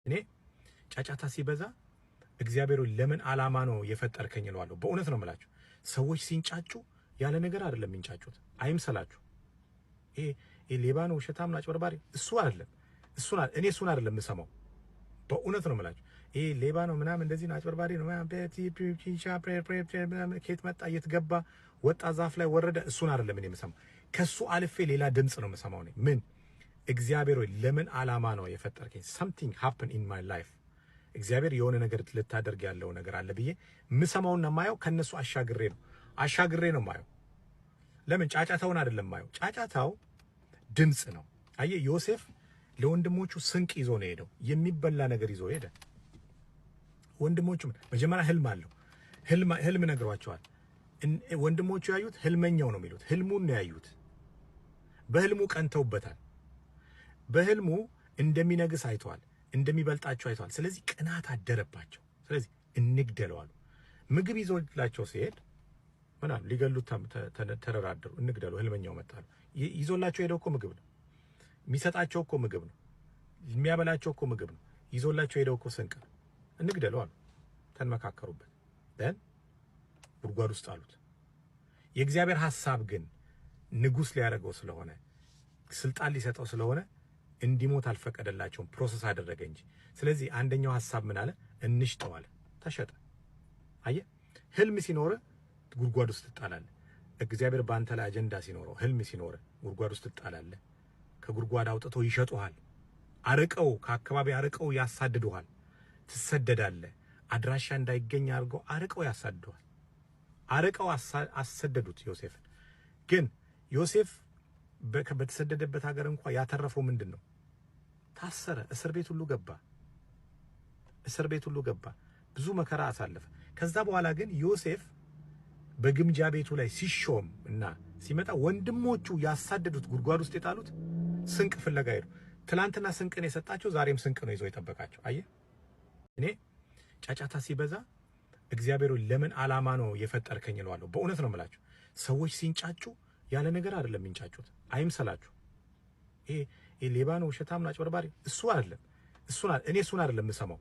እኔ ጫጫታ ሲበዛ እግዚአብሔር ለምን ዓላማ ነው የፈጠርከኝ እለዋለሁ። በእውነት ነው የምላችሁ። ሰዎች ሲንጫጩ ያለ ነገር አይደለም የሚንጫጩት፣ አይምሰላችሁ። ይሄ ሌባ ነው፣ ውሸታም ነው፣ አጭበርባሪ እሱ አይደለም። እሱን እኔ እሱን አይደለም የምሰማው። በእውነት ነው የምላችሁ። ይሄ ሌባ ነው ምናምን እንደዚህ ነው አጭበርባሪ ነው ምናምን ከየት መጣ የት ገባ ወጣ ዛፍ ላይ ወረደ፣ እሱን አይደለም እኔ የምሰማው። ከሱ አልፌ ሌላ ድምፅ ነው የምሰማው። እኔ ምን እግዚአብሔር ሆይ ለምን ዓላማ ነው የፈጠርከኝ? Something happen in my life፣ እግዚአብሔር የሆነ ነገር ልታደርግ ያለው ነገር አለ ብዬ የምሰማውና የማየው ከነሱ አሻግሬ ነው የማየው። ለምን ጫጫታውን አይደለም የማየው። ጫጫታው ድምፅ ነው። አየህ፣ ዮሴፍ ለወንድሞቹ ስንቅ ይዞ ነው የሄደው። የሚበላ ነገር ይዞ ሄደ። ወንድሞቹ መጀመሪያ ህልም አለው። ህልም ነግሯቸዋል። ወንድሞቹ ያዩት ህልመኛው ነው የሚሉት። ህልሙን ነው ያዩት። በህልሙ ቀንተውበታል። በህልሙ እንደሚነግስ አይተዋል። እንደሚበልጣቸው አይተዋል። ስለዚህ ቅናት አደረባቸው። ስለዚህ እንግደለው አሉ። ምግብ ይዞላቸው ሲሄድ ምን አሉ? ሊገሉት ተደራደሩ። እንግደለው፣ ህልመኛው መጣ አሉ። ይዞላቸው ሄደው እኮ ምግብ ነው የሚሰጣቸው፣ እኮ ምግብ ነው የሚያበላቸው፣ እኮ ምግብ ነው። ይዞላቸው ሄደው እኮ ስንቅ ነው። እንግደለው አሉ። ተመካከሩበት። Then ጉድጓድ ውስጥ ጣሉት። የእግዚአብሔር ሐሳብ ግን ንጉሥ ሊያደርገው ስለሆነ፣ ስልጣን ሊሰጠው ስለሆነ እንዲሞት አልፈቀደላቸውም። Process አደረገ እንጂ። ስለዚህ አንደኛው ሐሳብ ምን አለ? እንሽጠው አለ። ተሸጠ። አየህ፣ ህልም ሲኖር ጉድጓድ ውስጥ ትጣላለህ። እግዚአብሔር በአንተ ላይ አጀንዳ ሲኖረው፣ ህልም ሲኖር ጉድጓድ ውስጥ ትጣላለህ። ከጉድጓድ አውጥተው ይሸጡሃል። አርቀው ከአካባቢ አርቀው ያሳድዱሃል። ትሰደዳለህ። አድራሻ እንዳይገኝ አድርገው አርቀው ያሳድዱሃል። አርቀው አሰደዱት ዮሴፍን። ግን ዮሴፍ በተሰደደበት ሀገር እንኳ ያተረፈው ምንድን ነው? ታሰረ፣ እስር ቤት ሁሉ ገባ። እስር ቤት ሁሉ ገባ። ብዙ መከራ አሳለፈ። ከዛ በኋላ ግን ዮሴፍ በግምጃ ቤቱ ላይ ሲሾም እና ሲመጣ ወንድሞቹ ያሳደዱት፣ ጉድጓድ ውስጥ የጣሉት ስንቅ ፍለጋ ሄዱ። ትላንትና ስንቅን የሰጣቸው ዛሬም ስንቅ ነው ይዞ የጠበቃቸው። አየህ፣ እኔ ጫጫታ ሲበዛ እግዚአብሔር ለምን ዓላማ ነው የፈጠርከኝ እለዋለሁ። በእውነት ነው የምላችሁ። ሰዎች ሲንጫጩ ያለ ነገር አይደለም የሚንጫጩት፣ አይምሰላችሁ። ይሄ ሌባ ነው፣ ውሸታም ነው፣ አጭበርባሪ እሱ አይደለም። እሱን እኔ እሱን አይደለም የምሰማው።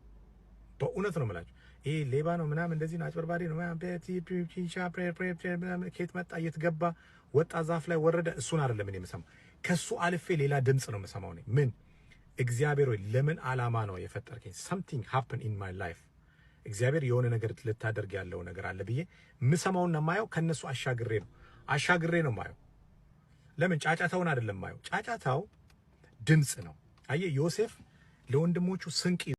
በእውነት ነው የምላችሁ። ይሄ ሌባ ነው ምናምን እንደዚህ ነው አጭበርባሪ ነው ምናምን ከየት መጣ የት ገባ ወጣ ዛፍ ላይ ወረደ፣ እሱን አይደለም እኔ የምሰማው። ከሱ አልፌ ሌላ ድምፅ ነው የምሰማው። እኔ ምን እግዚአብሔር ሆይ ለምን ዓላማ ነው የፈጠርከኝ? Something happen in my life፣ እግዚአብሔር የሆነ ነገር ልታደርግ ያለው ነገር አለ ብዬ የምሰማውና የማየው ከነሱ አሻግሬ ነው የማየው። ለምን ጫጫታውን አይደለም የማየው። ጫጫታው ድምፅ ነው። አየህ፣ ዮሴፍ ለወንድሞቹ ስንቅ